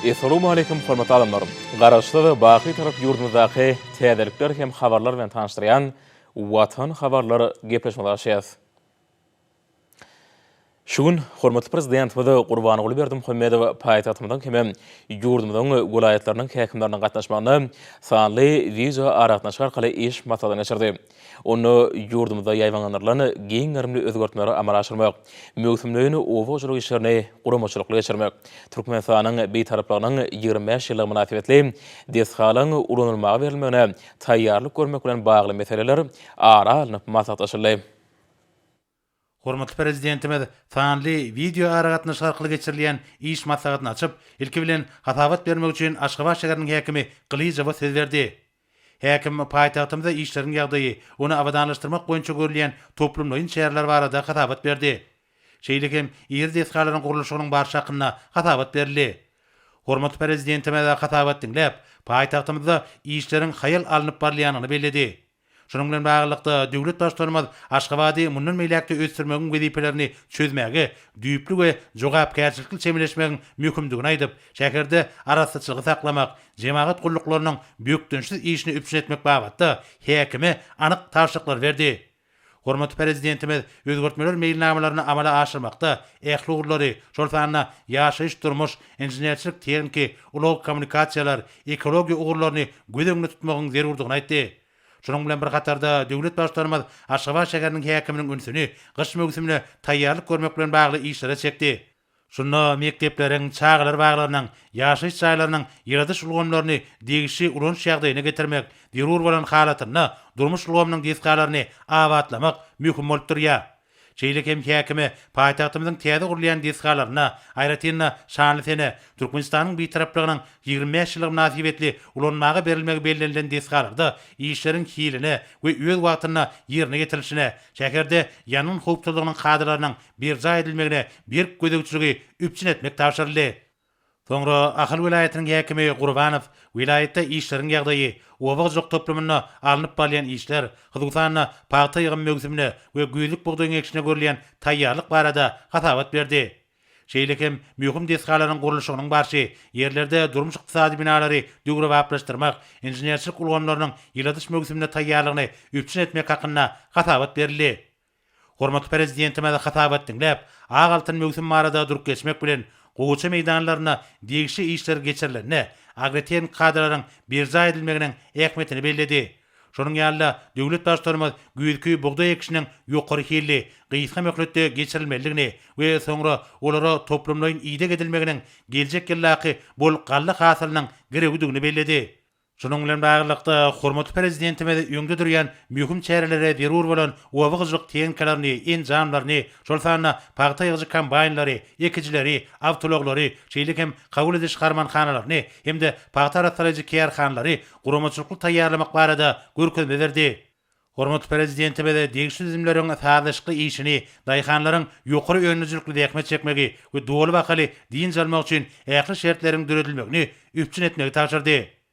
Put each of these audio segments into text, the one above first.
Essalawmaleýkim hormatly adamlar! Garaşsyz, baky Bitarap ýurdumyzdaky täzelikler hem habarlar bilen tanyşdyrýan Watan habarlar gepleşigimize başlaýarys. Şu gün hormatly Prezidentimiz Gurbanguly Berdimuhamedow paýtagtymyzyň hem ýurdumyzyň welaýatlarynyň häkimleriniň gatnaşmagynda sanly wideoaragatnaşyk arkaly iş maslahatyny geçirdi. Onda ýurdumyzda ýaýbaňlandyrylan giň gerimli özgertmeleri amala aşyrmak, möwsümleýin oba hojalyk işlerini guramaçylykly geçirmek, Türkmenistanyň Bitaraplygynyň 25 ýyllygy mynasybetli desgalaryň ulanylmaga berilmegine taýýarlyk görmek bilen bagly meseleler ara alnyp maslahatlaşyldy. Hormatly Prezidentimiz sanly wideoaragatnaşyk arkaly geçirilýän iş maslahatyny açyp, ilki bilen, hasabat bermek üçin Aşgabat şäheriniň häkimi Gylyjowa söz berdi. Häkim paýtagtymyzda işleriň ýagdaýy, ony abadanlaşdyrmak boýunça görülýän toplumlaýyn çäreler barada hasabat berdi. Şeýle hem iri desgalaryň gurluşygynyň barşy hakynda hasabat berildi. Hormatly Prezidentimiz hasabat diňläp, paýtagtymyzda işleriň haýal alnyp barylýandygyny belledi. Şunuň bilen baglylykda, döwlet Baştutanymyz Aşgabady mundan beýläk-de ösdürmegiň wezipelerini çözmäge düýpli we jogapkärçilikli çemeleşmegiň möhümdigini aýdyp, şäherde arassaçylygy saklamak, jemagat gulluklarynyň bökdençsiz işini üpjün etmek babatda häkime anyk tabşyryklary berdi. Hormatly Prezidentimiz özgertmeler meýilnamalaryny amala aşyrmakda ähli ugurlary, şol sanda ýaşaýyş-durmuş, inženerçilik-tehniki, ulag-kommunikasiýalar, ekologiýa ugurlaryny göz öňünde tutmagyň zerurdygyny aýtdy. Şunuň bilen bir hatarda, döwlet Baştutanymyz Aşgabat şäheriniň häkiminiň ünsüni gyş möwsümine taýýarlyk görmek bilen bagly işlere çekdi. Şunda mekdepleriň, çagalar baglarynyň, ýaşaýyş jaýlarynyň ýyladyş ulgamlaryny degişli ulanyş ýagdaýyna getirmek, zerur bolan halatynda durmuş ulgamynyň desgalaryny abatlamak möhüm bolup durýar. Şeýle hem häkime paýtagtymyzyň täze gurulýan desgalarynda, aýratyn-da, şanly sene, Türkmenistanyň Bitaraplygynyň 25 ýyllygy mynasybetli ulanmaga berilmegi bellenilen desgalarda işleriň hiline we öz wagtynda ýerine ýetirilişine, şäherde ýangyn howpsuzlygynyň kadalarynyň berjaý edilmegine berk gözegçiligi üpjün etmek tabşyryldy. Soňra Ahal welaýatynyň häkimi Gurbanow welaýatda işleriň ýagdaýy, oba hojalyk toplumynda alnyp barylýan işler, hususan-da, pagta ýygym möwsümine we güýzlük bugdaýyň ekişine görülýän taýýarlyk barada hasabat berdi. Şeýle hem möhüm desgalaryň gurluşygynyň barşy, ýerlerde durmuş-ykdysady binalary döwrebaplaşdyrmak, inženerçilik ulgamlarynyň ýyladyş möwsümine taýýarlygyny üpjün etmek hakynda hasabat berildi. Hormatly Prezidentimiz hasabat diňläp, ak altyn möwsüm barada durup geçmek bilen, gowaça meýdanlarynda degişli işler geçirilende, agrotehniki kadalaryň berjaý edilmeginiň ähmiýetini belledi. Şonuň ýaly-da, döwlet Baştutanymyz güýzki bugdaý ekişiniň ýokary hilli, gysga möhletde geçirilmelidigini we soňra olara toplumlaýyn ideg edilmeginiň geljek ýyldaky bol galla hasylynyň girewidigini belledi. Şunuň bilen baglylykda, hormatly Prezidentimiz öňde durýan möhüm çärelere zerur bolan oba hojalyk tehnikalaryny, enjamlaryny, şol sanda pagta ýygyjy kombaýnlary, ekijileri, awtoulaglary, şeýle hem kabul ediş harmanhanalaryny hem-de pagta arassalaýjy kärhanalary guramaçylykly taýýarlamak barada görkezme berdi. Hormatly Prezidentimiz degişli düzümleriň sazlaşykly işini, daýhanlaryň ýokary öndürijilikli zähmet çekmegi we doly bahaly dynç almagy üçin ähli şertleriň döredilmegini üpjün etmegi tabşyrdy.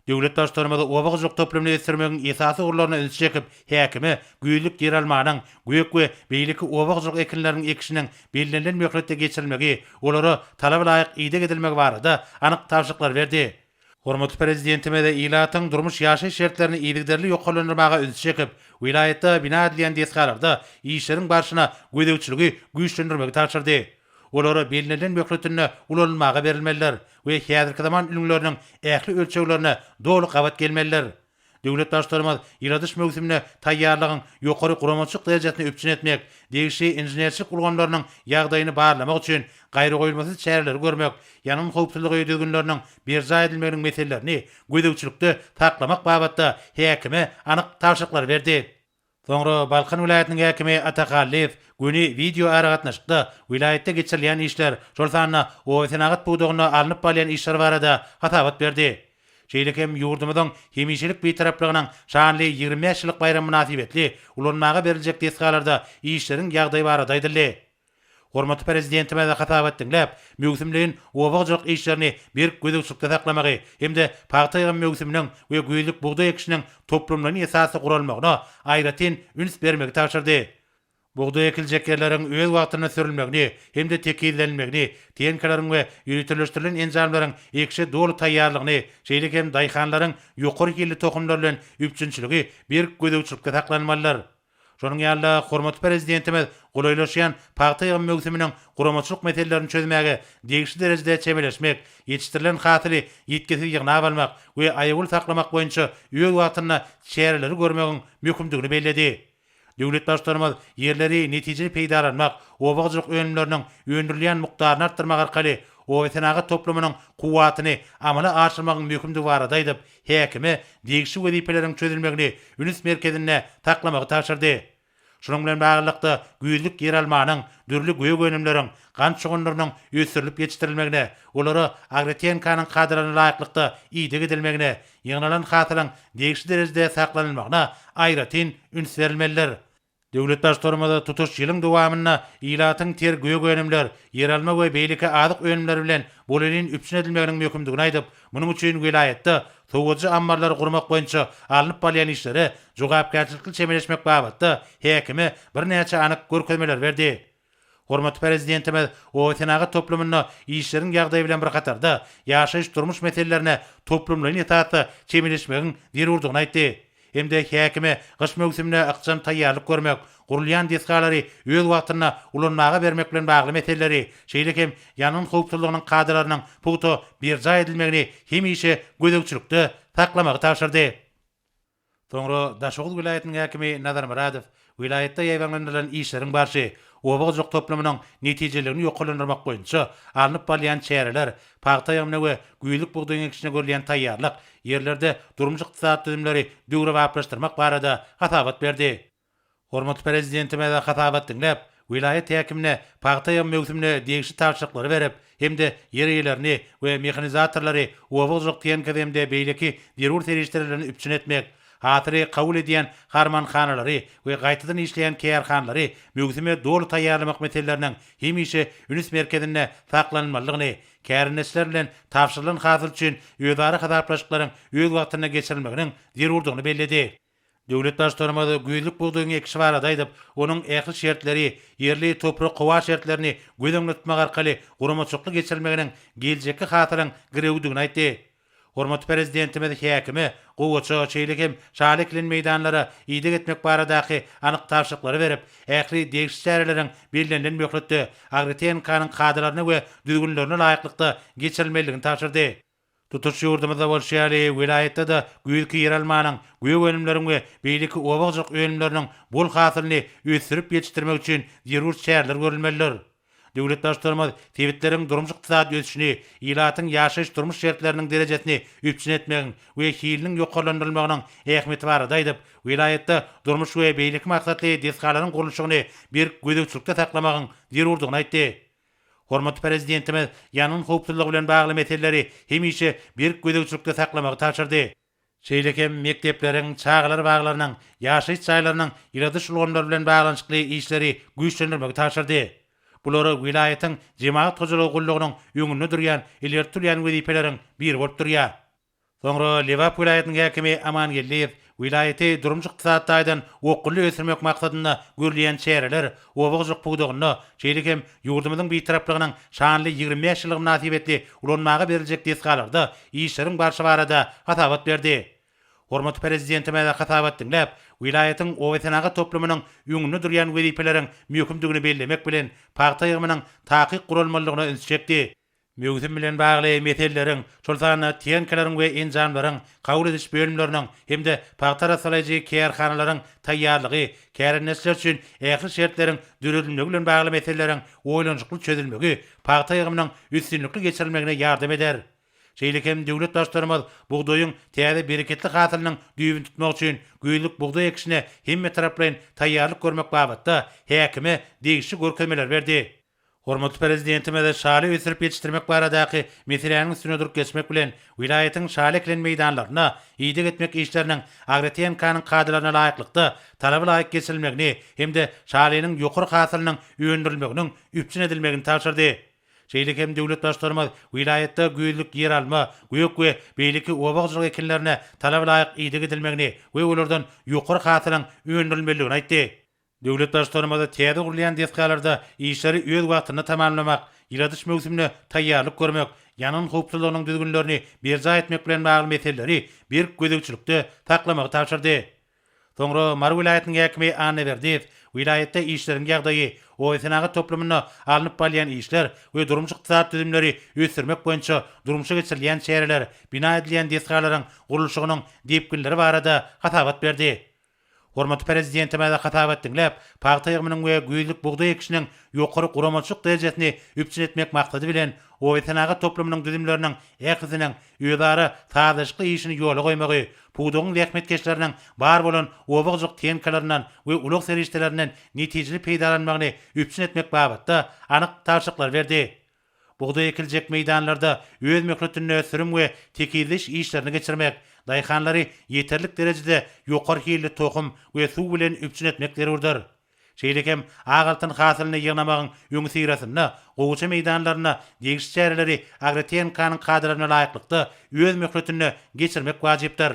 Döwlet Baştutanymyz oba hojalyk toplumyny ösdürmegiň esasy ugurlaryna ünsi çekip, häkime güýzlük ýeralmanyň, gök we beýleki oba hojalyk ekinleriniň ekişiniň bellenilen möhletde geçirilmegi, olara talaba laýyk ideg edilmegi barada anyk tabşyryklary berdi. Hormatly Prezidentimiz ilatyň durmuş-ýaşaýyş şertlerini yzygiderli ýokarlandyrmaga ünsi çekip, welaýatda bina edilýän desgalarda işleriň barşyna gözegçiligi güýçlendirmegi tabşyrdy. Olar bellenilen möhletinde ulanylmaga berilmelidir we häzirki zaman ülňüleriniň ähli ölçeglerine doly gabat gelmelidir. Döwlet Baştutanymyz ýyladyş möwsümine taýýarlygyň ýokary guramaçylyk derejesini üpjün etmek, degişli inženerçilik ulgamlarynyň ýagdaýyny barlamak üçin gaýragoýulmasyz çäreleri görmek, ýangyn howpsuzlygy düzgünleriniň berjaý edilmeginiň meselelerini gözegçilikde saklamak babatda häkime anyk tabşyryklary berdi. Soňra Balkan welaýatynyň häkimi Ata Hallyýew göni wideoaragatnaşykda welaýatda geçirilýän işler, şol sanda obasenagat pudagynda alnyp barylýan işler barada hasabat berdi. Şeýle hem ýurdumyzyň hemişelik Bitaraplygynyň şanly 25 ýyllyk baýramy mynasybetli ulanmaga beriljek desgalarda işleriň ýagdaýy barada aýdyldy. Hormatly Prezidentimiz hasabat diňläp, möwsümleýin oba hojalyk işlerini berk gözegçilikde saklamagy hem-de pagta ýygym möwsüminiň we güýzlük bugdaý ekişiniň toplumlaýyn esasda guralmagyna aýratyn üns bermegi tabşyrdy. Bugdaý ekiljek ýerleriň öz wagtynda sürülmegini hem-de tekizlenilmegini, tehnikalaryň we ýöriteleşdirilen enjamlaryň ekişe doly taýýarlygyny, şeýle hem daýhanlaryň ýokary hilli tohumlar bilen üpjünçiligi berk gözegçilikde saklanmalydyr. Şonuň ýaly-da, hormatly Prezidentimiz golaýlaşýan pagta ýygym möwsüminiň guramaçylyk meselelerini çözmäge degişli derejede çemeleşmek, ýetişdirilen hasyly ýitgisiz ýygnap almak we aýawly saklamak boýunça öz wagtynda çäreleri görmegiň möhümdigini belledi. Döwlet Baştutanymyz ýerleri netijeli peýdalanmak, oba hojalyk önümleriniň öndürilýän mukdaryny artdyrmak arkaly obasenagat toplumynyň kuwwatyny amala aşyrmagyň möhümdigi barada aýdyp, häkime degişli wezipeleriň çözülmegini üns merkezinde saklamagy tabşyrdy. Şunuň bilen baglylykda, güýzlük ýeralmanyň, dürli gök önümleriň, gant şugundyrynyň ösdürilip ýetişdirilmegine, olara agrotehinikanyň kadalaryna laýyklykda ideg edilmegine, ýygnalan hasylyň degişli derejede saklanylmagyna aýratyn üns berilmelidir. Döwlet Baştutanymyz tutuş ýylyň dowamynda ilatyň ter gök önümler, ýeralma we beýleki azyk önümleri bilen bolelin üpjün edilmeginiň möhümdigini aýdyp, munuň üçin welaýatda sowadyjy ammarlary gurmak boýunça alnyp barylýan işlere jogapkärçilikli çemeleşmek babatda häkime birnäçe anyk görkezmeleri berdi. Hormatly Prezidentimiz oba-senagat toplumynda işleriň ýagdaýy bilen bir hatarda, ýaşaýyş-durmuş meselelerine toplumlaýyn esasda çemeleşmegiň zerurdygyny aýtdy hem-de häkime gyş möwsümine ykjam taýýarlyk görmek, gurulýan desgalary öz wagtynda ulanmaga bermek bilen bagly meseleleri, şeýle hem ýangyn howpsuzlygynyň kadalarynyň pugta berjaý edilmegini hemişe gözegçilikde saklamagy tabşyrdy. Soňra Daşoguz welaýatynyň häkimi Nazar Myradow welaýatda ýaýbaňlandyrylan işleriň barşy, oba hojalyk toplumynyň netijeliligini ýokarlandyrmak boýunça alnyp barylýan çäreler, pagta ýygymyna we güýzlük bugdaýyň ekişine görülýän taýýarlyk, ýerlerde durmuş-ykdysady düzümleri döwrebaplaşdyrmak barada hasabat berdi. Hormatly Prezidentimiz hasabat diňläp, welaýat häkimine pagta ýygym möwsümine degişli tabşyryklary berip hem-de ýer eýelerini we mehanizatorlary oba hojalyk tehnikasy hem-de beýleki zerur serişdeler bilen üpjün etmek, hasyly kabul edýän harmanhanalary we gaýtadan işleýän kärhanalary möwsüme doly taýýarlamak meseleleriniň hemişe üns merkezinde saklanylmalydygyny, kärendeçiler bilen tabşyrylan hasyl üçin özara hasaplaşyklaryň öz wagtynda geçirilmeginiň zerurdygyny belledi. Döwlet Baştutanymyz güýzlük bugdaýyň ekişi barada aýdyp, onuň ähli şertleri, ýerli toprak-howa şertlerini göz öňünde tutmak arkaly guramaçylykly geçirilmeginiň geljekki hasylyň girewidigini aýtdy. Hormatly Prezidentimiz häkime gowaça, şeýle hem şaly ekilen meýdanlara ideg etmek baradaky anyk tabşyryklary berip, ähli degişli çäreleriň bellenilen möhletde, agrotehnikanyň kadalaryna we düzgünlerine laýyklykda geçirilmelidigini tabşyrdy. Tutuş ýurdumyzda bolşy ýaly, welaýatda-da güýzki ýeralmanyň, gök önümleriň we beýleki oba hojalyk önümleriniň bol hasylyny ösdürip ýetişdirmek üçin zerur çäreler görülmelidir. Döwlet Baştutanymyz sebitleriň durmuş-ykdysady ösüşini, ilatyň ýaşaýyş-durmuş şertleriniň derejesini üpjün etmegiň we hiliniň ýokarlandyrylmagynyň ähmiýeti barada aýdyp, welaýatda durmuş we beýleki maksatly desgalaryň gurluşygyny berk gözegçilikde saklamagyň zerurdygyny aýtdy. Hormatly Prezidentimiz ýangyn howpsuzlygy bilen bagly meseleleri hemişe berk gözegçilikde saklamagy tabşyrdy. Şeýle hem mekdepleriň, çagalar baglarynyň, ýaşaýyş jaýlarynyň ýyladyş ulgamlary bilen baglanyşykly işleri güýçlendirmegi tabşyrdy. Bular welaýatyň jemagat hojalygy gullugynyň öňünde durýan ileri tutulýan wezipeleriň biri bolup durýar. Soňra Lebap welaýatynyň häkimi Aman Geldiýew welaýaty durmuş-ykdysady taýdan okgunly ösdürmek maksadynda görülýän çäreler, oba hojalyk pudagynda, şeýle hem ýurdumyzyň Bitaraplygynyň şanly 25 ýyllygy mynasybetli ulanmaga beriljek desgalarda işleriň barşy barada hasabat berdi. Hormatly Prezidentimiz hasabat diňläp, welaýatyň obasenagat toplumynyň öňünde durýan wezipeleriň möhümdigini bellemek bilen, pagta ýygymynyň takyk guralmalydygyna ünsi çekdi. Möwsüm bilen bagly meseleleriň, şol sanda tehnikalaryň we enjamlaryň, kabul ediş bölümleriniň hem-de pagta arassalaýjy kärhanalaryň taýýarlygy, kärendeçiler üçin ähli şertleriň döredilmegi bilen bagly meseleleriň oýlanyşykly çözülmegi pagta ýygymynyň üstünlikli geçirilmegine ýardam eder. Şeýle hem döwlet Baştutanymyz bugdaýyň täze bereketli hasylynyň düýbüni tutmak üçin güýzlük bugdaý ekişine hemmetaraplaýyn taýýarlyk görmek babatda häkime degişli görkezmeleri berdi. Hormatly Prezidentimiz şaly ösdürip ýetişdirmek baradaky meseläniň üstünde durup geçmek bilen, welaýatyň şaly ekilen meýdanlarynda ideg etmek işleriniň agrotehnikanyň kadalaryna laýyklykda talaba laýyk geçirilmegini hem-de şalynyň ýokary hasylynyň öndürilmeginiň üpjün edilmegini tabşyrdy. Şeýle hem döwlet Baştutanymyz welaýatda güýzlük ýeralma, gök we beýleki oba hojalyk ekinlerine talaba laýyk ideg edilmegini we olardan ýokary hasylyň öndürilmelidigini aýtdy. Döwlet Baştutanymyz täze gurulýan desgalarda işleri öz wagtynda tamamlamak, ýyladyş möwsümine taýýarlyk görmek, ýangyn howpsuzlygynyň düzgünlerini berjaý etmek bilen bagly meseleleri berk gözegçilikde saklamagy tabşyrdy. Soňra Mary welaýatynyň häkimi Annaberdiýew welaýatda işleriň ýagdaýy, oba-senagat toplumynda alnyp barylýan işler we durmuş-ykdysady düzümleri ösdürmek boýunça durmuşa geçirilýän çäreler, bina edilýän desgalaryň gurluşygynyň depginleri barada hasabat berdi. Hormatly Prezidentimiz hasabat diňläp, pagta ýygymynyň we güýzlük bugdaý ekişiniň ýokary guramaçylyk derejesini üpjün etmek maksady bilen, oba-senagat toplumynyň düzümleriniň ählisiniň özara sazlaşykly işini ýola goýmagy, pudagyň zähmetkeşleriniň bar bolan oba hojalyk tehnikalaryndan we ulag serişdelerinden netijeli peýdalanmagyny üpjün etmek babatda anyk tabşyryklary berdi. Bugdaý ekiljek meýdanlarda öz möhletinde sürüm we tekizleýiş işlerini geçirmek, daýhanlary ýeterlik derejede ýokary hilli tohum we suw bilen üpjün etmek zerurdyr. Şeýle hem ak altyn hasylyny ýygnamagyň öňüsyrasynda gowaça meýdanlarynda degişli çäreleri agrotehnikanyň kadalaryna laýyklykda öz möhletinde geçirmek wajypdyr.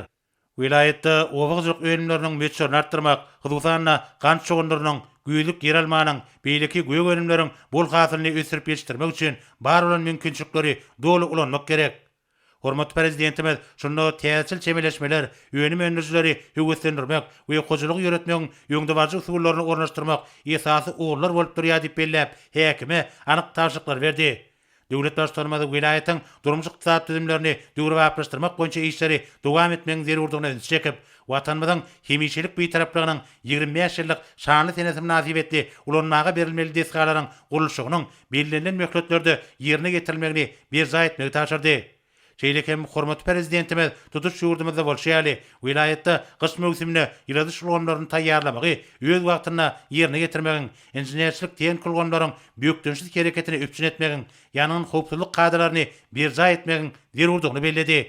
Welaýatda oba hojalyk önümleriniň möçberini artdyrmak, hususan-da, gant şugundyrynyň, güýzlük ýeralmanyň, beýleki gök önümleriň bol hasylyny ösdürip ýetişdirmek üçin bar bolan mümkinçilikleri doly ulanmak gerek. Hormatly Prezidentimiz şunda täzeçil çemeleşmeler, önüm öndürijileri höweslendirmek we hojalygy ýöretmegiň öňdebaryjy usullaryny ornaşdyrmak esasy ugurlar bolup durýar diýip belläp, häkime anyk tabşyryklary berdi. Döwlet Baştutanymyz welaýatyň durmuş-ykdysady düzümlerini döwrebaplaşdyrmak boýunça işleri dowam etmegiň zerurdygyna ünsi çekip, Watanymyzyň hemişelik Bitaraplygynyň 25 ýyllyk şanly senesi mynasybetli ulanmaga berilmeli desgalaryň gurluşygynyň bellenilen möhletlerde ýerine ýetirilmegini berjaý etmegi tabşyrdy. Şeýle hem hormatly Prezidentimiz tutuş ýurdumyzda bolşy ýaly, welaýatda gyş möwsümine ýyladyş ulgamlaryny taýýarlamagy öz wagtynda ýerine ýetirmegiň, inženerçilik-tehniki ulgamlaryň bökdençsiz hereketini üpjün etmegiň, ýangyn howpsuzlyk kadalaryny berjaý etmegiň zerurdygyny belledi.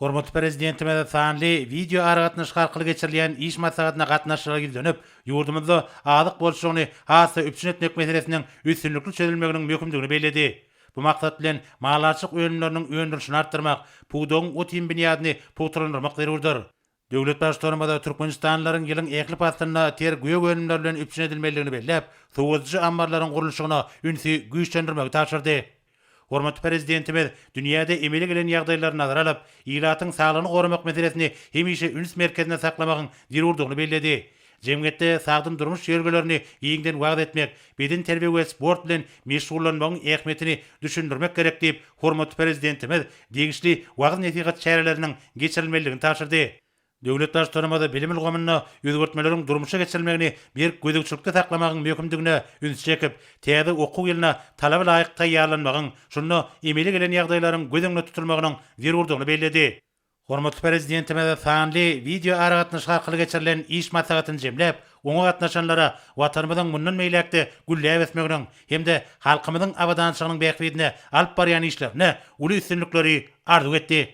Hormatly Prezidentimiz sanly wideoaragatnaşyk arkaly geçirilýän iş maslahatyna gatnaşyjylara ýüzlenip, ýurdumyzda azyk bolçulygyny has-da üpjün etmek meselesiniň üstünlikli çözülmeginiň möhümdigini belledi. Bu maksat bilen, maldarçylyk önümleriniň öndürilişini artdyrmak, pudagyň ot-iým binýadyny pugtalandyrmak zerurdyr. Döwlet Baştutanymyz türkmenistanlylaryň ýylyň ähli paslynda ter gök önümler bilen üpjün edilmelidigini belläp, sowadyjy ammarlaryň gurluşygyna ünsi güýçlendirmegi tabşyrdy. Hormatly Prezidentimiz dünýäde emele gelen ýagdaýlary nazara alyp, ilatyň saglygyny goramak meselesini hemişe üns merkezinde saklamagyň zerurdygyny belledi. Jemgyýetde sagdyn durmuş ýörelgelerini giňden wagyz etmek, bedenterbiýe we sport bilen meşgullanmagyň ähmiýetini düşündirmek gerek diýip, hormatly Prezidentimiz degişli wagyz-nesihat çäreleriniň geçirilmelidigini tabşyrdy. Döwlet Baştutanymyz bilim ulgamynda özgertmeleriň durmuşa geçirilmegini berk gözegçilikde saklamagyň möhümdigine ünsi çekip, täze okuw ýylyna talaba laýyk taýýarlanmagyň, şunda emele gelen ýagdaýlaryň göz öňünde tutulmagynyň zerurdygyny belledi. Hormatly Prezidentimiz sanly wideoaragatnaşyk arkaly geçirilen iş maslahatyny jemläp, oňa gatnaşanlara Watanymyzyň mundan beýläk-de gülläp ösmeginiň hem-de halkymyzyň abadançylygynyň bähbidine alyp barýan işlerinde uly üstünlikleri arzuw etdi.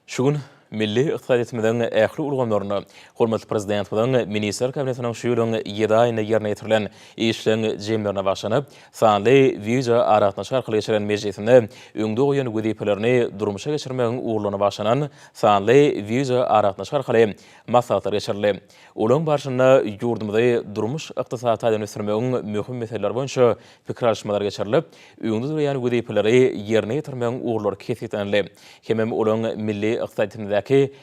Şu gün milli ykdysadyýetimiziň ähli ulgamlarynda hormatly Prezidentimiziň Ministrler Kabinetiniň şu ýylyň ýedi aýynda ýerine ýetirilen işleň jemlerine bagyşlanyp, sanly wideoaragatnaşyk arkaly geçiren mejlisinde öňde goýan wezipelerini durmuşa geçirmegiň ugurlaryna bagyşlanan sanly wideoaragatnaşyk arkaly maslahatlar geçirildi. Olaryň barşynda ýurdumyzy durmuş-ykdysady taýdan ösdürmegiň möhüm meseleleri boýunça pikir alyşmalar geçirilip, öňde durýan wezipeleri ýerine ýetirmegiň ugurlary kesgitlenildi hemem olaryň milli ykdysadyýetimizdäki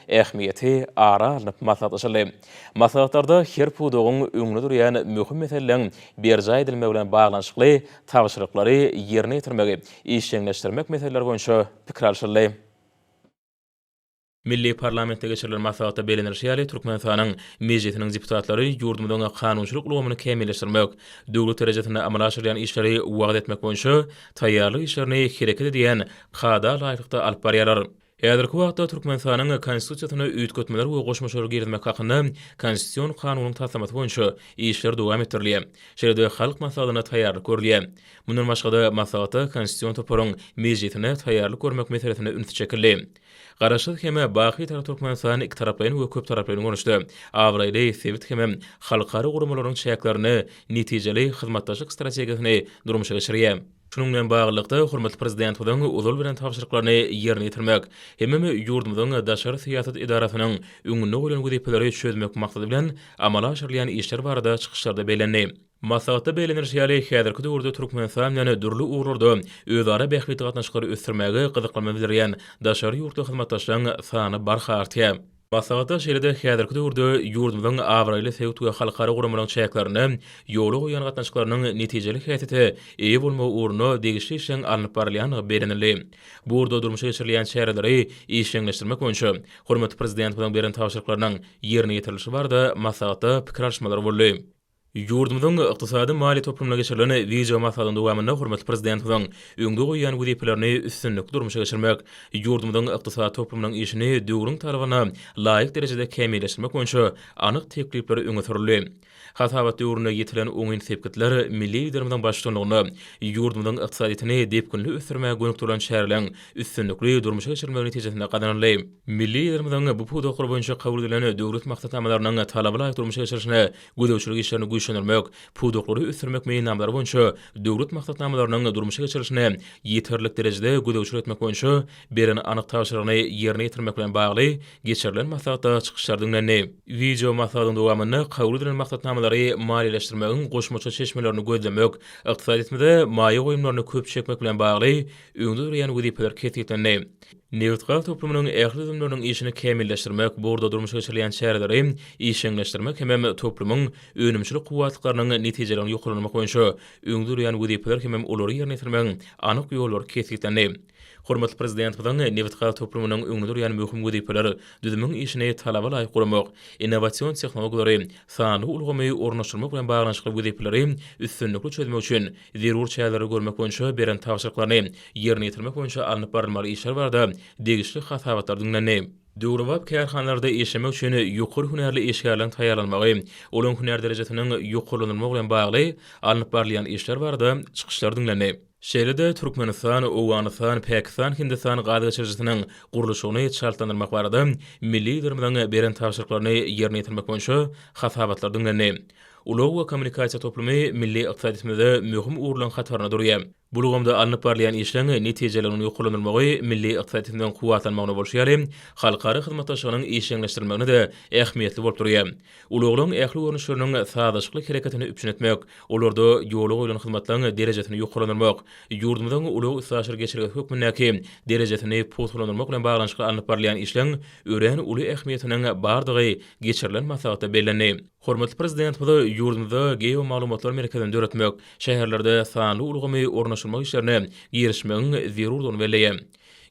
ähmiýeti ara alnyp maslahatlaşyldy. Maslahatlarda her pudagyň öňünde durýan möhüm meseleleriň berjaý edilmegi bilen baglanyşykly tabşyryklary ýerine ýetirmegi işjeňleşdirmek meseleleri boýunça pikir alşyldy. Milli parlamentde geçirilen maslahatda bellenilişi ýaly, Türkmenistanyň Mejlisiniň deputatlary ýurdumyzyň kanunçylyk ulgamyny kämilleşdirmek, döwlet derejesinde amala aşyrylýan işleri wagyz etmek boýunça taýýarlyk işlerini hereket edýän kada laýyklykda alyp barýarlar. Häzirki wagtda Türkmenistanyň Konstitusiýasyna üýtgetmeler we goşmaçalar girizmek hakynda Konstitusion kanunyň taslamasy boýunça işler dowam etdirilýär. Şeýle-de Halk Maslahatyna taýýarlyk görülýär. Mundan başga-da, maslahatda Konstitusion toparyň mejlisine taýýarlyk görmek meselesine üns çekildi. Garaşsyz hem baky Bitarap Türkmenistan ikitaraplaýyn we köptaraplaýyn görnüşde abraýly sebit hem halkara guramalarynyň çäklerinde netijeli hyzmatdaşlyk strategiýasyny durmuşa geçirýär. Şunuň bilen baglylykda, hormatly Prezidentimiziň ozal beren tabşyryklaryny ýerine ýetirmek hemem ýurdumyzyň daşary syýasat edarasynyň öňünde goýlan wezipeleri çözmek maksady bilen amala aşyrylýan işler barada çykyşlarda bellendi. Maslahatda bellenilişi ýaly, häzirki döwürde Türkmenistan bilen dürli ugurlarda özara bähbitli gatnaşyklary ösdürmäge gyzyklanma bildirýän daşary ýurtly hyzmatdaşlaryň sany barha artýar. Maslahatda şeýle-de häzirki döwürde ýurdumyzyň abraýly sebit we halkara guramalaryň çäklerinde ýola goýýan gatnaşyklarynyň netijeli häsiýete eýe bolmagy ugrunda degişli işleň alnyp barylýandygy bellenildi. Bu ugurda durmuşa geçirilýän çäreleri işjeňleşdirmek boýunça hormatly Prezidentimiziň beren tabşyryklarynyň ýerine ýetirilişi barada maslahatda pikir alyşmalar boldy. Ýurdumyzyň ykdysady-maliýe toplumynda geçirilen wideomaslahatyň dowamynda hormatly Prezidentimiziň öňde goýýan wezipelerini üstünlikli durmuşa geçirmek, ýurdumyzyň ykdysady toplumynyň işini döwrüň talabyna laýyk derejede kämilleşdirmek boýunça anyk teklipler öňe sürüldi. Hasabat döwründe ýetilen oňyn sepgitler milli Liderimiziň baştutanlygynda ýurdumyzyň ykdysadyýetini depginli ösdürmäge gönükdirilen çäreleriň üstünlikli durmuşa geçirilmegi netijesinde gazanyldy. Milli Liderimiziň bu pudaklar boýunça kabul edilen döwlet maksatnamalarynyň talaba laýyk durmuşa geçirilişine gözegçilik işlerini güýçlendirmek, pudaklary ösdürmek meýilnamalary boýunça döwlet maksatnamalarynyň durmuşa geçirilişine ýeterlik derejede gözegçilik etmek boýunça beren anyk tabşyrygyny ýerine ýetirmek bilen bagly geçirilen maslahatda çykyşlar diňlendi. Wideomaslahatyň dowamynda kabul edilen maksatnamalary maliýeleşdirmegiň goşmaça çeşmelerini gözlemek, ykdysadyýetimize maýa goýumlaryny köp çekmek bilen bagly öňde durýan wezipeler kesgitlendi. Nebitgaz toplumynyň ähli düzümleriniň işini kämilleşdirmek, bu ugurda durmuşa geçirilýän çäreleri işjeňleşdirmek hemem toplumyň önümçilik kuwwatlyklarynyň netijeliligini ýokarlandyrmak boýunça öňde durýan wezipeler hemem olary ýerine ýetirmegiň anyk ýollary kesgitlendi. Hormatly Prezidentimiziň nebitgaz toplumynyň öňünde durýan möhüm wezipeler, düzümiň işini talaba laýyk guramak, innowasion tehnologiýalary, sanly ulgamy ornaşdyrmak bilen baglanyşykly wezipeleri üstünlikli çözmek üçin zerur çäreleri görmek boýunça beren tabşyryklaryny ýerine ýetirmek boýunça alnyp barylmaly işler barada degişli hasabatlar diňlendi. Döwrebap kärhanalarda işlemek üçin ýokary hünärli işgärleriň taýýarlanmagy, olaryň hünär derejesiniň ýokarlandyrylmagy bilen bagly alnyp barylýan işler barada çykyşlar diňlendi. Şeýle-de Türkmenistan, Owganystan, Pakistan, Hindistan gaz geçirijisiniň gurluşygyny çaltlandyrmak barada milli Liderimiziň beren tabşyryklaryny ýerine ýetirmek boýunça hasabatlar diňlendi. Ulag we kommunikasiýa toplumy milli ykdysadyýetimizde möhüm ugurlaryň hatarynda durýar. Bu ulgamda alnyp barylýan işleň netijeliginiň ýokarlandyrylmagy milli ykdysadyýetimiziň kuwwatlanmagyna bolşy ýaly, halkara hyzmatdaşlygynyň işjeňleşdirilmegine-de ähmiýetli bolup durýar. Ulaglaryň ähli görnüşleriniň sazlaşykly hereketini üpjün etmek, olarda ýola goýlan hyzmatlaryň derejesini ýokarlandyrmak, ýurdumyzyň ulag-üstaşyr geçelgesi hökmündäki derejesini pugtalandyrmak bilen baglanyşykly alnyp barylýan işleň örän uly ähmiýetiniň bardygy geçirilen maslahatda bellendi. Hormatly Prezidentimiz ýurdumyzda geomaglumatlar merkezini döretmek, şäherlerde sanly ulgamy ornaşdyrmak işlerine girişmegiň zerurdygyny belleýär.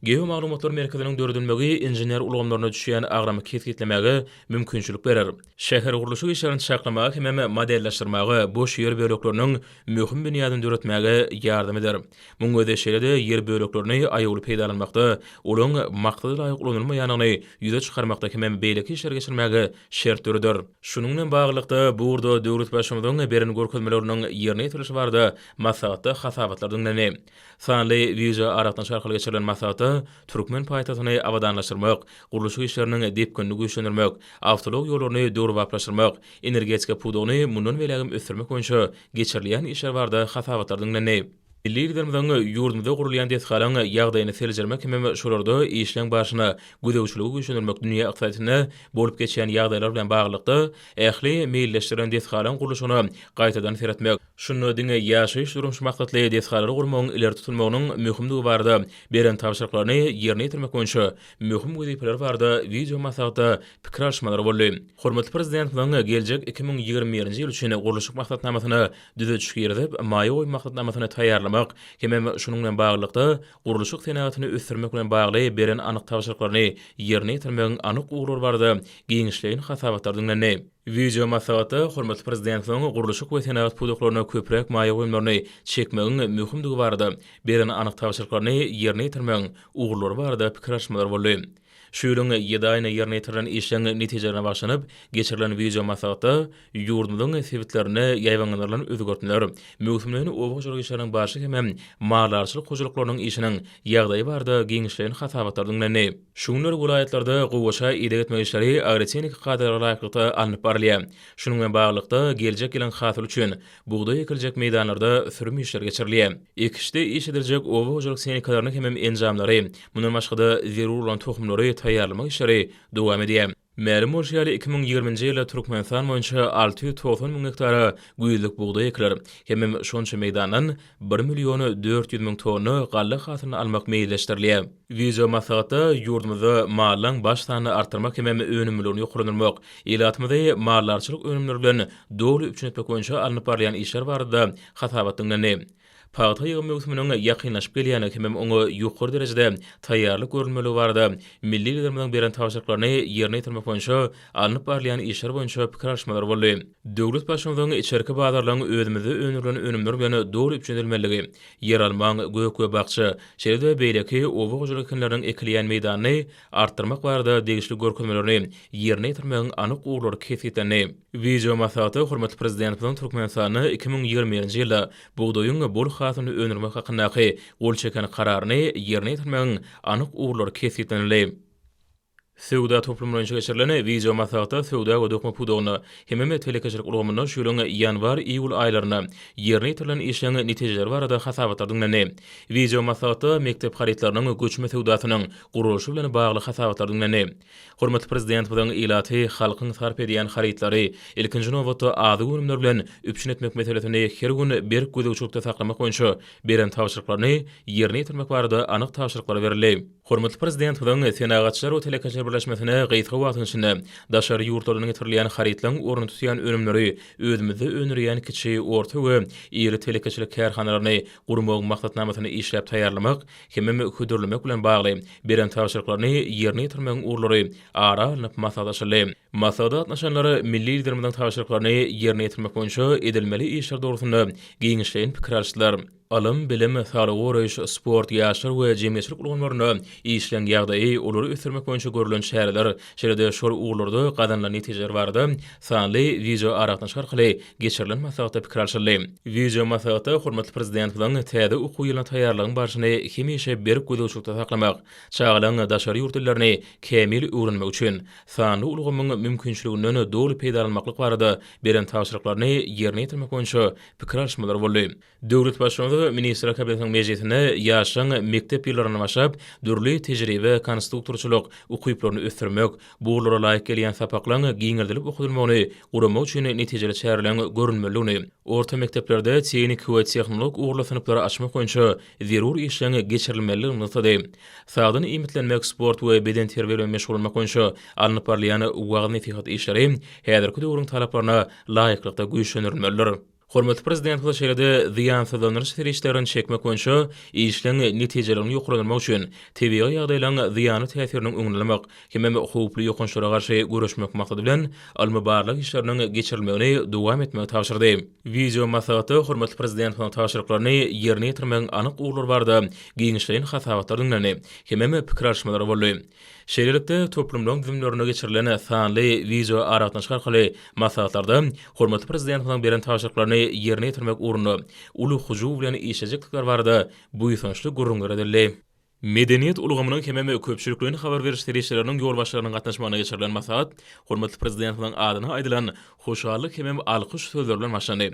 Geomaglumatlar merkeziniň döredilmegi inžener ulgamlaryna düşýän agramy kesgitlemäge mümkinçilik berer. Şähergurluşyk işlerini çaklamaga hemem modelleşdirmäge, boş ýer bölekleriniň möhüm binýadyny döretmäge ýardam eder. Muň özi şeýle-de ýer böleklerini aýawly peýdalanmakda, olaryň maksada laýyk ulanylmaýandygyny ýüze çykarmakda hemem beýleki işleri geçirmäge şert döreder. Şunuň bilen baglylykda, bu ugurda döwlet Baştutanynyň beren görkezmeleriniň ýerine ýetirilişi barada maslahatda hasabatlar diňlendi. Sanly wideoaragatnaşyk arkaly geçirilen maslahatda türkmen paýtagtyny abadanlaşdyrmak, gurluşyk işleriniň depginini güýçlendirmek, awtoulag ýollaryny döwrebaplaşdyrmak, energetika pudagyny mundan beýlägem ösdürmek boýunça geçirilýän işler barada hasabatlar diňlendi. Milli Liderimiziň ýurdumyzda gurulýan desgalaryň ýagdaýyny seljermek hemem şolarda işleň barşyna gözegçiligi güýçlendirmek dünýä ykdysadyýetinde bolup geçýän ýagdaýlar bilen baglylykda ähli meýilleşdirilen desgalaryň gurluşygyna gaýtadan seretmek, şunda diňe ýaşaýyş-durmuş maksatly desgalary gurmagyň ileri tutulmagynyň möhümdigi barada beren tabşyryklaryny ýerine ýetirmek boýunça möhüm wezipeler barada wideomaslahatda pikir alyşmalar boldy. Hormatly Prezidentimiziň geljek 2021-nji ýyl üçin gurluşyk maksatnamasyna düzediş girizip, maýa goýum maksatnamasyny taýýarlamak hemem şunuň bilen baglylykda, gurluşyk senagatyny ösdürmek bilen bagly beren anyk tabşyryklaryny ýerine ýetirmegiň anyk ugurlary barada giňişleýin hasabatlar diňlendi. Wideomaslahatda hormatly Prezidentimiziň gurluşyk we senagat pudaklaryna köpräk maýa goýumlaryny çekmegiň möhümdigi barada beren anyk tabşyryklaryny ýerine ýetirmegiň ugurlary barada pikir alyşmalar boldy. Şu ýylyň ýedi aýynda ýerine ýetirilen işleň netijelerine bagyşlanyp geçirilen wideomaslahatda ýurdumyzyň sebitlerinde ýaýbaňlandyrylan özgertmeler, möwsümleýin oba hojalyk işleriniň barşy hem maldarçylyk hojalyklarynyň işiniň ýagdaýy barada giňişleýin hasabatlar diňlendi. Şu günler welaýatlarda gowaça ideg etmek işleri agrotehniki kadalara laýyklykda alnyp barylýar. barylýar. Şunuň bilen baglylykda, geljek ýylyň hasyly üçin bugdaý ekiljek meýdanlarda sürüm işleri geçirilýär. Ekişde işlediljek oba hojalyk tehnikalaryny hemem enjamlary, mundan başga-da, zerur bolan tohumlary taýýarlamak işleri dowam edýär. Mälim bolşy ýaly, 2020-nji ýylda Türkmenistan boýunça 690 müň gektara güýzlük bugdaý ekiler hemem şonça meýdandan bir million 400 müň tonna galla hasylyny almak meýilleşdirilýär. Wideomaslahatda ýurdumyzda mallaň baş sanyny artdyrmak hemem önümliligini ýokarlandyrmak, ilatymyzy maldarçylyk önümleri bilen doly üpjün etmek boýunça alnyp barylýan işler barada hasabat diňlendi. Pagta ýygym möwsüminiň ýakynlaşyp gelýändigi hemem oňa ýokary derejede taýýarlyk görülmeligi barada milli Liderimiziň beren tabşyryklaryny ýerine ýetirmek boýunça alnyp barylýan işler boýunça pikir alyşmalar boldy. Döwlet Baştutanynyň içerki bazarlaryň özümizde öndürilen önümler bilen doly üpjün edilmeligi, ýeralmaň, gök we bakja, şeýle-de beýleki oba hojalyk ekinleriniň ekilýän meýdanyny artdyrmak barada degişli görkezmelerini ýerine ýetirmegiň anyk ugurlary kesgitlendi. Wideomaslahatda hormatly Prezidentimiziň Türkmenistanda 2021-nji ýylda bugdaýyň bol hasylyny öndürmek hakyndaky gol çeken Kararyny ýerine ýetirmegiň anyk ugurlary kesgitlenildi. Söwda toplumy boýunça geçirilen wideomaslahatda söwda we dokma pudagynda hemem telekeçilik ulgamynda şu ýylyň ýanwar-iýul aýlarynda ýerine ýetirilen işleň netijeleri barada hasabatlar diňlendi. Wideomaslahatda mekdep harytlarynyň göçme söwdasynyň guralyşy bilen bagly hasabatlar diňlendi. Hormatly Prezidentimiziň ilaty halkyň sarp edýän harytlary, ilkinji nobatda azyk önümleri bilen üpjün etmek meselesini her gün berk gözegçilikde saklamak boýunça beren tabşyryklaryny ýerine ýetirmek barada anyk tabşyryklar berildi. Hormatly Prezidentimiziň Senagatçylar we telekeçiler birleşmesine gysga wagtyň içinde daşary ýurtlardan getirilýän harytlaryň ornuny tutýan önümleri özümizde öndürýän kiçi, orta we iri telekeçilik kärhanalaryny gurmagyň maksatnamasyny işläp taýýarlamak hemem hödürlemek bilen bagly beren tabşyryklaryny ýerine ýetirmegiň ugurlary ara alnyp maslahatlaşyldy. Maslahata gatnaşanlar milli Liderimiziň tabşyryklaryny ýerine ýetirmek boýunça edilmeli işler dogrusynda giňişleýin pikir alyşdylar. Ylym, bilim, saglygy goraýyş, sport, ýaşlar we jemgyýetçilik ulgamlarynda işleň ýagdaýy, olary ösdürmek boýunça görlen çäreler, şeýle-de şol ugurlarda gazanylan netijeler barada sanly wideoaragatnaşyk arkaly geçirilen maslahatda pikir alşyldy. Wideomaslahatda hormatly Prezidentimiziň täze okuw ýylyna taýýarlygyň barşyny hemişe berk gözegçilikde saklamak, çagalaryň daşary ýurt dillerini kämil öwrenmegi üçin sanly ulgamyň mümkinçiliginden doly peýdalanmaklyk barada beren tabşyryklaryny ýerine ýetirmek boýunça pikir alyşmalar boldy. Döwlet Baştutanymyz Ministrler Kabinetiniň mejlisinde ýaşlaryň mekdep ýyllaryndan başlap dürli tejribe, konstruktorçylyk ukyplaryny ösdürmek, bu ugurlara laýyk gelýän sapaklaryň giňeldilip okadylmagyny guramak üçin netijeli çäreleriň görülmelidigini, orta mekdeplerde tehniki we tehnologik ugurly synplary açmak boýunça zerur işleriň geçirilmelidigini nygtady. Sagdyn iýmitlenmek, sport we bedenterbiýe bilen meşgullanmak boýunça alnyp barylýan wagyz-nesihat işleri häzirki döwrüň talaplaryna laýyklykda güýçlendirilmelidir. Hormatly Prezidentimiz şeýle-de zyýansyzlandyryş serişdelerini çekmek boýunça işleň netijeliligini ýokarlandyrmak üçin tebigy ýagdaýlaryň zyýanly täsiriniň öňüni almak hemem howply ýokançlara garşy göreşmek maksady bilen ylmy-barlag işleriniň geçirilmegini dowam etmegi tabşyrdy. Wideomaslahatda hormatly Prezidentimiziň tabşyryklaryny ýerine ýetirmegiň anyk ugurlary barada giňişleýin hasabatlar diňlendi hemem pikir alyşmalar boldy. Şeýlelikde, toplumlaryň düzümlerinde geçirilen sanly wideoaragatnaşyk arkaly maslahatlarda hormatly Prezidentimiziň beren tabşyryklaryny ýerine ýetirmek ugrunda uly hyjuw bilen işlejekdikleri barada buýsançly gürrüňler edildi. Medeniýet ulgamynyň hemem köpçülikleýin habar beriş serişdeleriniň ýolbaşçylarynyň gatnaşmagynda geçirilen maslahat hormatly Prezidentimiziň adyna aýdylan hoşallyk hemem alkyş sözleri bilen başlandy.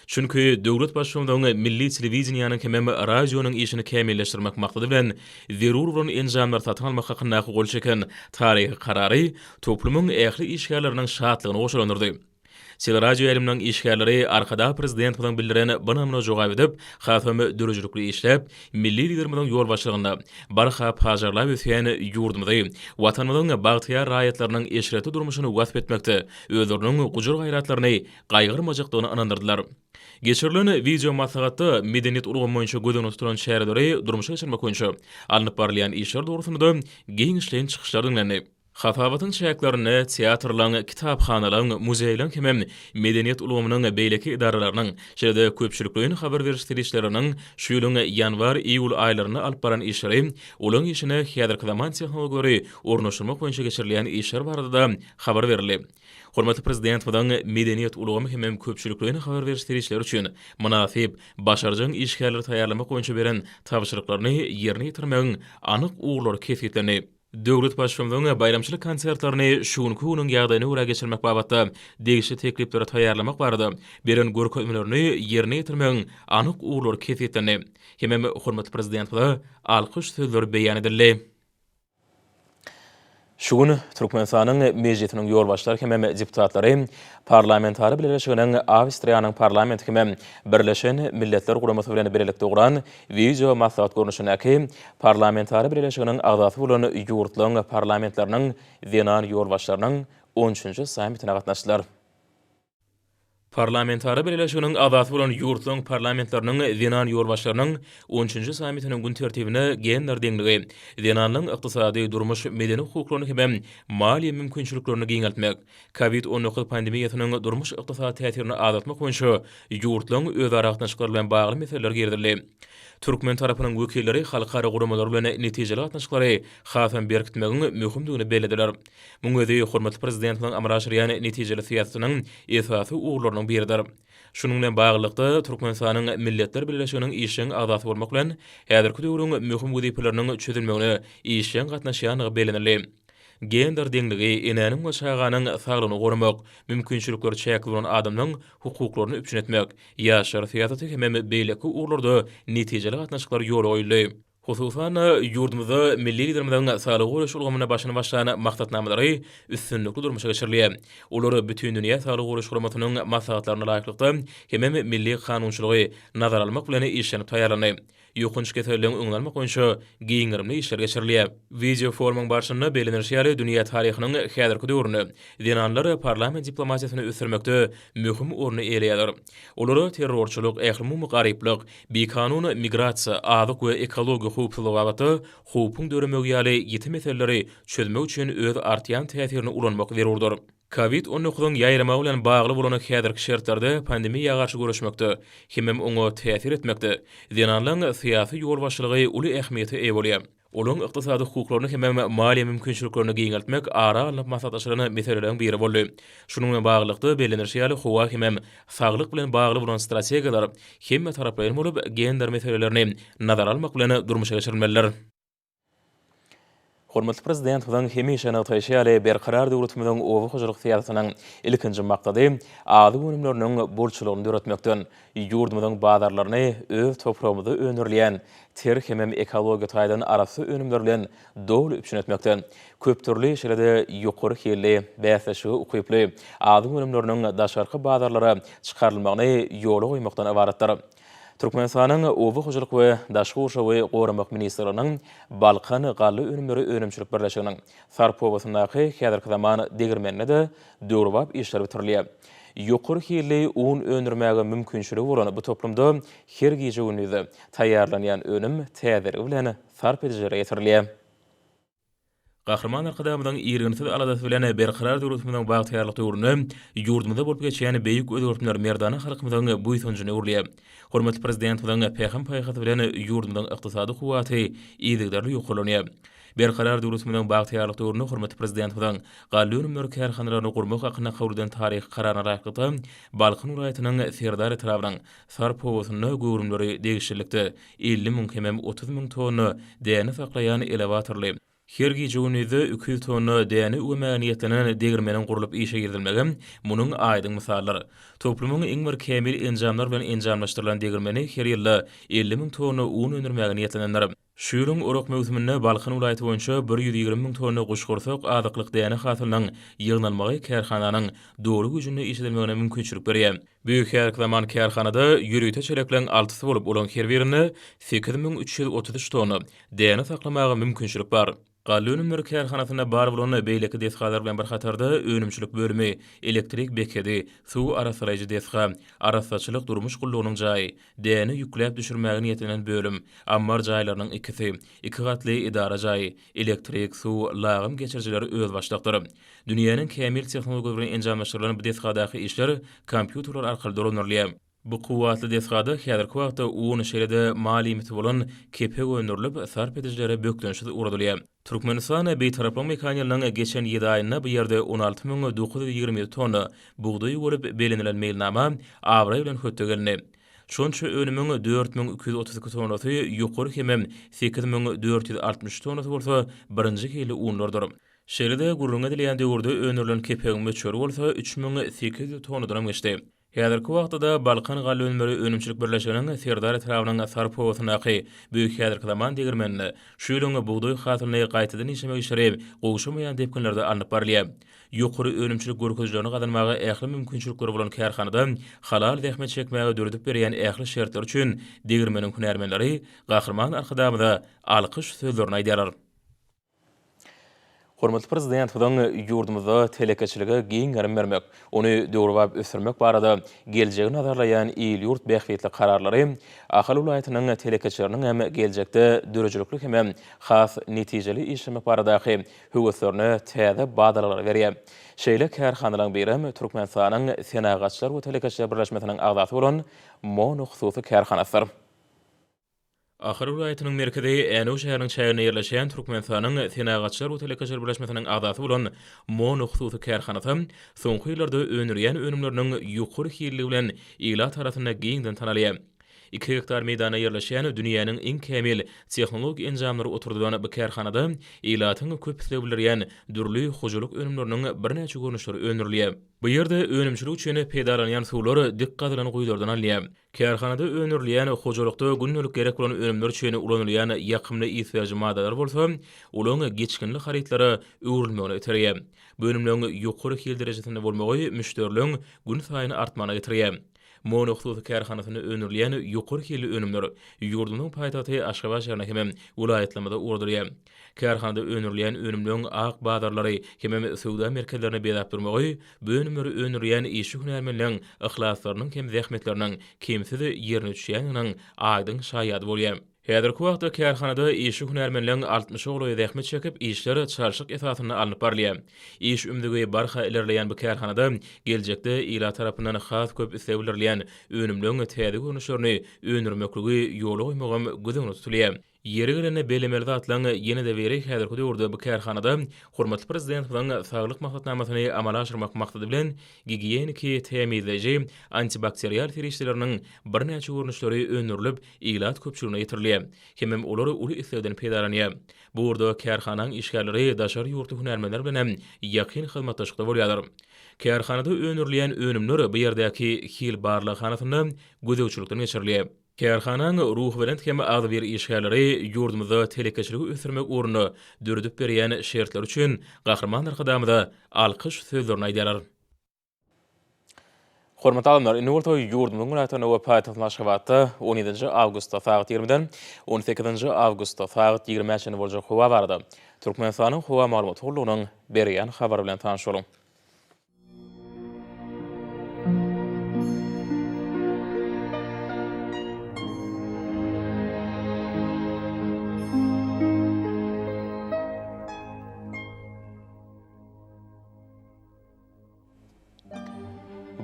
Çünki döwlet Baştutanymyzyň milli telewideniýäniň hemem radionyň işini kämilleşdirmek maksady bilen zerur bolan enjamlary satyn almak hakyndaky gol çeken taryhy Karary toplumyň ähli işgärleriniň şatlygyny goşalandyrdy. Teleradioýaýlymlaryň işgärleri Arkadag Prezidentimiziň bildiren bu ynamyna jogap edip, hasam döredijilikli işläp, Milli Liderimiziň ýolbaşçylygynda barha pajarlap ösýän ýurdumyzy, Watanymyzyň bagtyýar raýatlarynyň eşretli durmuşyny wasp etmekde özleriniň gujur-gaýratlaryny gaýgyrmajakdygyny ynandyrdylar. Geçirilen wideomaslahatda medeniýet ulgamy boýunça göz öňünde tutulan çäreleri durmuşa geçirmek boýunça alnyp barylýan işler dogrusynda-da giňişleýin çykyşlar diňlendi. Hasabatyň çäklerinde teatrlaryň, kitaphanalaryň, muzeýleriň hemem medeniýet ulgamynyň beýleki edaralarynyň, şeýle-de köpçülikleýin habar beriş serişdeleriniň şu ýylyň ýanwar-iýul aýlarynda alyp baran işleri, olaryň işine häzirki zaman tehnologiýalary ornaşdyrmak boýunça geçirilýän işler barada-da habar berildi. Hormatly Prezidentimiziň medeniýet ulgamy hemem köpçülikleýin habar beriş serişdeleri üçin mynasyp, başarjaň işgärleri taýýarlamak boýunça beren tabşyryklaryny ýerine ýetirmegiň anyk ugurlary kesgitlendi. Döwlet Baştutanymyzyň baýramçylyk konsertlerini şu günki günüň ýagdaýyna görä geçirmek babatda degişli teklipleri taýýarlamak barada beren görkezmelerini ýerine ýetirmegiň anyk ugurlary kesgitlendi hemem hormatly Prezidentimize alkyş sözleri beýan edildi. Şu gün Türkmenistanyň Mejlisiniň ýolbaşçylary hemem deputatlary Parlamentara Bileleşiginiň Awstriýanyň Parlamenti hemem Birleşen Milletler Guramasy bilen bilelikde guran wideo maslahat görnüşindäki Parlamentara Bileleşiginiň agzasy bolan ýurtlaryň parlamentleriniň zenan ýolbaşçylarynyň on üçünji sammitine gatnaşdylar. Parlamentara Bileleşiginiň agzasy bolan ýurtlaryň parlamentleriniň zenan ýolbaşçylarynyň on üçünji sammitiniň gün tertibine gender deňligi, zenanlaryň ykdysady, durmuş, medeni hukuklaryny hemem maliýe mümkinçiliklerini giňeltmek, Covid 19 pandemiýasynyň durmuş-ykdysady täsirini azaltmak boýunça ýurtlaryň özara gatnaşyklary bilen bagly meseleler girizildi. Türkmen tarapynyň wekilleri halkara guramalary bilen netijeli gatnaşyklary hasam berkitmegiň möhümdigini bellediler. Muň özi hormatly Prezidentimiziň amala aşyrýan netijeli syýasatynyň esasy ugurlarynyň biridir. Şunuň bilen baglylykda, Türkmenistanyň Milletler Bileleşiginiň işjeň agzasy bolmak bilen, häzirki döwrüň möhüm wezipeleriniň çözülmegine işjeň gatnaşýandygy bellenildi. Gender deňligi, enäniň we çaganyň saglygyny goramak, mümkinçilikleri çäkli bolan adamlaryň hukuklaryny üpjün etmek, ýaşlar syýasaty hemem beýleki ugurlarda netijeli gatnaşyklar ýola goýuldy. Hususan-da, ýurdumyzda milli Liderimiziň saglygy goraýyş ulgamynda başyny başlan maksatnamalary üstünlikli durmuşa geçirilýär. Olar Bütindünýä Saglygy Goraýyş Guramasynyň maslahatlaryna laýyklykda hemem milli kanunçylygy nazara almak bilen işlenip taýýarlandy. Ýokanç keselleriň öňüni almak boýunça giň gerimli işler geçirilýär. Wideoforumyň barşynda bellenilişi ýaly, dünýä taryhynyň häzirki döwründe zenanlar parlament diplomatiýasyny ösdürmekde möhüm orny eýeleýärler. Olara terrorçylyk, ählumumy garyplyk, bikanun migrasiýa, azyk we ekologiýa howpsuzlygy babatda howpuň döremegi ýaly ýiti meseleleri çözmek üçin öz artýan täsirini ulanmak zerurdyr. Covid on dokuzyň ýaýramagy bilen bagly bolan häzirki şertlerde pandemiýa garşy göreşmekde hemem oňa täsir etmekde zenanlaryň syýasy ýolbaşçylygy uly ähmiýete eýe bolýar. Olaryň ykdysady hukuklaryny hemem maliýe mümkinçiliklerini giňeltmek ara alnyp maslahatlaşylan meseleleriň biri boldy. Şunuň bilen baglylykda, bellenilişi ýaly, howa hemem saglyk bilen bagly bolan strategiýalar hemmetaraplaýyn bolup, gender meselelerini nazara almak bilen durmuşa geçirilmelidir. Hormatly Prezidentimiziň hemişe nygtaýşy ýaly, Berkarar döwletimiziň oba hojalyk syýasatynyň ilkinji maksady azyk önümleriniň bolçulygyny döretmekden, ýurdumyzyň bazarlaryny öz topragymyzda öndürilýän ter hemem ekologiýa taýdan arassa önümler bilen doly üpjün etmekden, köpdürli, şeýle-de ýokary hilli, bäsleşige ukyply azyk önümleriniň daşarky bazarlara çykarylmagyny ýola goýmakdan ybaratdyr. Türkmenistanyň Oba hojalyk we daşky gurşawy goramak ministrliginiň Balkan galla önümleri önümçilik birleşiginiň Sarp obasyndaky häzirki zaman degirmeninde-de döwrebap işler bitirilýär. Ýokary hilli un öndürmäge mümkinçiligi bolan bu toplumda her gije-gündizde taýýarlanýan önüm täzeligi bilen sarp edijilere ýetirilýär. Gahryman Arkadagymyzyň irginsiz aladasy bilen Berkarar döwletimiziň bagtyýarlyk döwründe ýurdumyzda bolup geçýän beýik özgertmeler merdana halkymyzyň buýsanjyna öwrülýär. Hormatly Prezidentimiziň pähim-paýhasy bilen ýurdumyzyň ykdysady kuwwaty yzygiderli ýokarlanýar. Berkarar döwletimiziň bagtyýarlyk döwründe hormatly Prezidentimiziň galla önümleri kärhanalaryny gurmak hakynda kabul eden taryhy Kararyna laýyklykda, Balkan welaýatynyň Serdar etrabynyň Sarp obasynda göwrümleri degişlilikde 50 müň hemem 30 müň tonna däne saklaýan elewatorly, her gije-gündizde 200 tonna däne üwemäge niýetlenen degirmeniň gurlup işe girizilmegi munuň aýdyň mysalydyr. Toplumyň iň bir kämil enjamlar bilen enjamlaşdyrylan degirmeni her ýylda 50 müň tonna un öndürmäge niýetlenendir. Şu ýylyň orak möwsüminde Balkan welaýaty boýunça 120 müň tonna guşgursak azyklyk däne hasylynyň ýygnalmagy kärhananyň doly güýjünde işledilmegine mümkinçilik berýär. Bu häzirki zaman kärhanada ýörite çelekleň altysy bolup, olaryň her birinde 8333 tonna däne saklamaga mümkinçilik bar. Galla önümleri kärhanasynda bar bolan beýleki desgalar bilen bir hatarda önümçilik bölümi, elektrik bekedi, suw arassalaýjy desga, arassaçylyk-durmuş gullugynyň jaýy, däne ýükläp düşürmäge niýetlenen bölüm, ammar jaýlarynyň ikisi, iki gatly edara jaýy, elektrik, suw, lagym geçirijileri özbaşdakdyr. Dünýäniň kämil tehnologiýalary bilen enjamlaşdyrylan bu desgadaky işler kompýuterler arkaly dolandyrylýar. Bu kuwwatly desgada häzirki wagtda un, şeýle-de mal iýmiti bolan kepek öndürilip, sarp edijilere bökdençsiz ugradylýar. Türkmenistan Bitaraplyk mekan ýylynyň geçen ýedi aýynda bu ýerde 16 927 tonna bugdaý bolup, bellenilen meýilnama abraý bilen hötde gelindi. Şonça önümiň 4232 tonnasy ýokary hemem 8463 tonnasy bolsa birinji hilli unlardyr. Şeýle-de gürrüňi edilýän döwürde öndürilen kepegiň möçberi bolsa 3800 tonnadanam geçdi. Häzirki wagtda-da Balkan gallaönümleri önümçilik birleşiginiň Serdar etrabynyň Sarp obasyndaky bu häzirki zaman degirmeninde şu ýylyň bugdaý hasylyny gaýtadan işlemek işleri gowşamaýan depginlerde alnyp barylýar. Ýokary önümçilik görkezijilerini gazanmaga ähli mümkinçilikleri bolan kärhanada halal zähmet çekmäge döredip berýän ähli şertler üçin degirmeniň hünärmenleri Gahryman Arkadagymyza alkyş sözlerini aýdýarlar. Hormatly Prezidentimiziň ýurdumyzda telekeçilige giň gerim bermek, ony döwrebap ösdürmek barada geljegi nazarlaýan il-ýurt bähbitli kararlary Ahal welaýatynyň telekeçileriniň hem geljekde döredijilikli hemem has netijeli işlemek baradaky höweslerine täze badalgalary berýär. Şeýle kärhanalaryň birem Türkmenistanyň Senagatçylar we telekeçiler birleşmesiniň agzasy bolan Mono hususy kärhanasydyr. Ahal welaýatynyň merkezi Änew şäheriniň çäginde ýerleşýän Türkmenistanyň Senagatçylar we telekeçiler birleşmesiniň agzasy bolan Mono hususy kärhanasy soňky ýyllarda öndürýän önümleriniň ýokary hilligi bilen ilat arasynda giňden tanalýar. Iki gektar meýdanda ýerleşýän dünýäniň iň kämil tehnologik enjamlary oturdylan bu kärhanada ilatyň köp isleg bildirýän dürli hojalyk önümleriniň birnäçe görnüşleri öndürilýär. Bu ýerde önümçilik üçin peýdalanýan suwlar dik gazylan guýulardan alynýar. Kärhanada öndürilýän, hojalykda gündelik gerek bolan önümler üçin ulanylýan ýakymly ys beriji maddalar bolsa, olaryň geçginli harytlara öwrülmegine iterýär. Bu önümleriň ýokary hil derejesinde bolmagy müşderileriň günsaýyn artmagyna getirýär. Mono hususy kärhanasynda öndürilýän ýokary hilli önümler ýurdumyzyň paýtagty Aşgabat şäherine hemem welaýatlarymyza ugradylýar. Kärhanada öndürilýän önümleriň ak bazarlary hemem söwda merkezlerini bezäp durmagy bu önümleri öndürýän işçi-hünärmenleň yhlaslarynyň hem zähmetleriniň kemsiz ýerine düşýändiginiň aýdyň şaýady bolýar. Häzirki wagtda kärhanada işçi-hünärmenleň altmyşa golaýy zähmet çekip, işler çalşyk esasynda alnyp barylýar. Iş ümzügi barha ilerleýän bu kärhanada geljekde ilat tarapyndan has köp isleg bildirilýän önümleň täze görnüşlerini öndürmekligi ýola goýmagam göz öňünde tutulýar. Ýeri gelende bellemeli zatlaryň ýene-de biri häzirki döwürde bu kärhanada hormatly Prezidentimiziň Saglyk maksatnamasyny amala aşyrmak maksady bilen gigiýeniki tämizleýji antibakterial serişdeleriniň birnäçe görnüşleri öndürilip, ilat köpçüligine ýetirilýär. Hemem olar uly islegden peýdalanýar. Bu ugurda kärhanaň işgärleri daşary ýurtly hünärmenler bilen hem ýakyn hyzmatdaşlykda bolýarlar. Kärhanada öndürilýän önümler bu ýerdäki hil barlaghanasynda gözegçilikden geçirilýär. Kärhanaň ruhubelent hem agzybir işgärleri ýurdumyzda telekeçiligi ösdürmek ugrunda döredip berýän şertleri üçin Gahryman Arkadagymyza alkyş sözlerini aýdýarlar. Hormatly alymlar, indi bolsa ýurdumyzyň welaýatlarynda we paýtagtymyz Aşgabatda on ýedinji awgustda sagat ýigrimiden on sekizinji awgustda sagat ýigrimä çenli boljak howa barada Türkmenistanyň Howa maglumat gullugynyň berýän habary bilen tanyş boluň.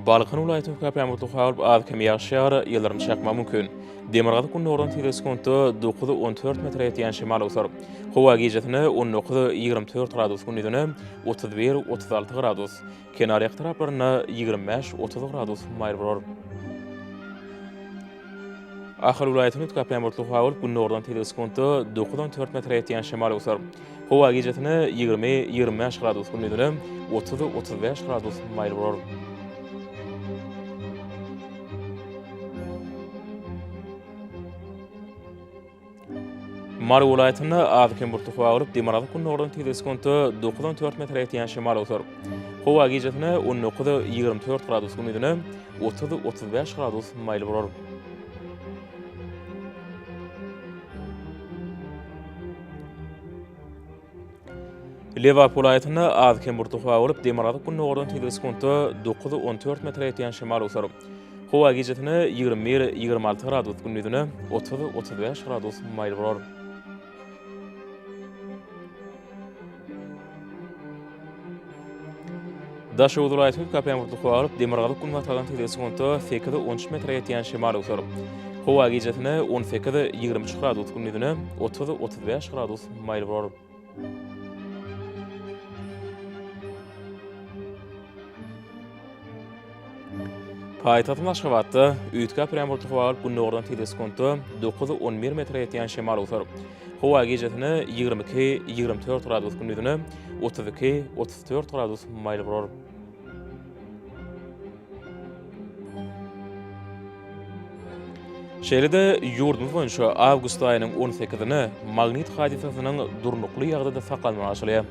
Balkan welaýatynyň köp ýagmurly howa bolup, az-kem ýagyş ýagar, ýyldyrym çakmagy mümkin. Demirgazyk-gündogardan tizligi sekuntda dokuz-on dört metre ýetýän şemal öwser. Howa gijesine on dokuz, 24 gradus, gündizine 31, 36 gradus, kenarýaka taraplarynda 25, 30 gradus maýyl bolar. Ahal welaýatynda üýtgäp bulutly howa bolup, gündogardan tizligi sekuntda dokuz-on dört metre ýetýän şemal öwser. Howa gijesine 20, 25 gradus, gündizine 30, 35 gradus maýyl bolar. Mary welaýatynda az-kem bulutly howa bolup, demirgazyk-gündogardan tizligi sekuntda dokuz-on dört metre ýetýän şemal öwser. Howa gijesine on dokuz, 24 gradus, gündizine 30, 35 gradus maýyl bolar. Lebap welaýatynda az-kem bulutly howa bolup, demirgazyk-gündogardan tizligi sekuntda dokuz, on dört metre ýetýän şemal öwser. Howa gijesine 21, 26 gradus, gündizine 30, 35 gradus maýyl bolar. Daşoguz welaýaty üýtgäp bulutly howa bolup, demirgazyk-günbatardan tizligi sekuntda sekiz, on üç metre ýetýän şemal öwser. Howa gijesine on sekiz, 23 gradus, gündizine 30, 35 gradus maýyl bolar. Paýtagtymyz Aşgabatda üýtgäp durýan bulutly howa bolup, gündogardan tizligi sekuntda dokuz, 11 metre ýetýän şemal öwser. Howa gijesine 22, 24 gradus, gündizine 32, 34 gradus maýyl bolar. Şeýle-de ýurdumyz boýunça awgust aýynyň on sekizine magnit hadysasynyň durnukly ýagdaýda saklanmagy açylýar.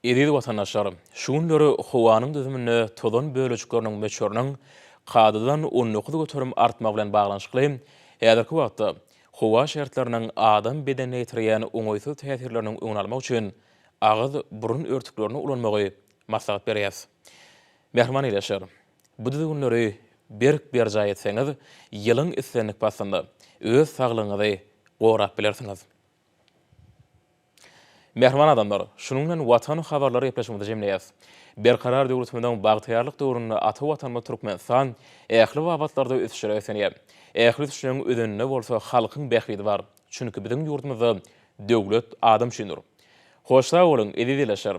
Eziz watandaşlar, şu günler howanyň düzüminde tozan bölejikleriniň möçberiniň kadadan 19% artmagy bilen baglanyşykly, häzirki wagtda howa şertleriniň adam bedenine ýetirýän oňaýsyz täsirleriniň öňüni almak üçin agyz, burun örtüklerini ulanmagy maslahat berýäris. Mähriban ildeşler, bu düzgünleri berk berjaý etseňiz, ýylyň islendik paslynda öz saglygyňyzy gorap bilersiňiz. Mähriban adamlar, şunuň bilen Watan habarlary gepleşigimizi jemleýäris. Berkarar döwletimiziň bagtyýarlyk döwründe ata Watanymyz Türkmenistan ähli babatlarda ösüşlere beslenýär. Ähli ösüşleriň özeninde bolsa halkyň bähbidi bar. Çünki biziň ýurdumyzda döwlet adam üçindir. Hoş sag boluň, eziz ildeşler!